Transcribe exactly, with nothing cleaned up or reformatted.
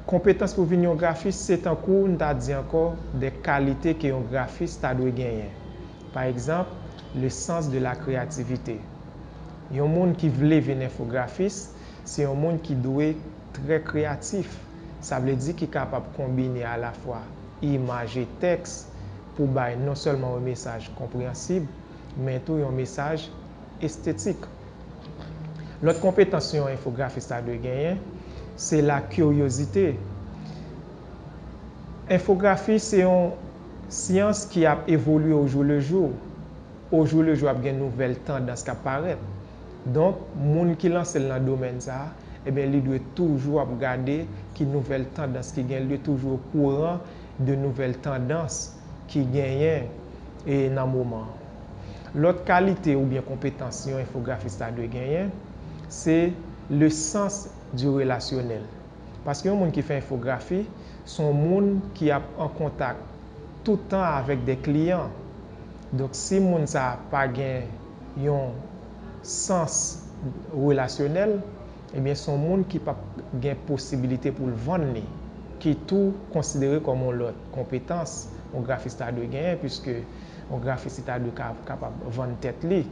Konpetans pou vin yon grafis, se tankou n ta di ankò de kalite ke yon grafis ta dwe genyen. Pa egzanp, le sens de la créativité. Yon moun ki vle vin enfografis, se yon moun ki dwe trè kreyatif. Sa vle di ki kapab konbine alafwa imaj e tèks pou bay non sèlman yon mesaj konpreyansib, men tou yon mesaj estetik. Lòt konpetans yon enfografis ta dwe genyen, se la kiryozite. Enfografi se yon syans ki ap evolye ojoulejou. Ojoulejou ap gen nouvèl tandans k ap parèt. Donk, moun ki lanse l nan domèn sa a, ebyen, li dwe toujou ap gade ki nouvèl tandans ki gen, li dwe toujou okouran de nouvèl tandans ki genyen e nan moman an. Lòt kalite oubyen konpetans yon enfografis ta dwe genyen, se le sens du relationnel. Paske yon moun ki fè enfografi, se yon moun ki ap an kontak tout tan avèk de kliyan. Donk, si moun sa a pa gen yon sans relasyonèl, ebyen, se yon moun ki p ap gen posibilite pou l vann li, ki tou konsidere kòm yon lòt konpetans yon grafis ta dwe genyen, piske yon grafis li ta dwe ka, kapab vann tèt li.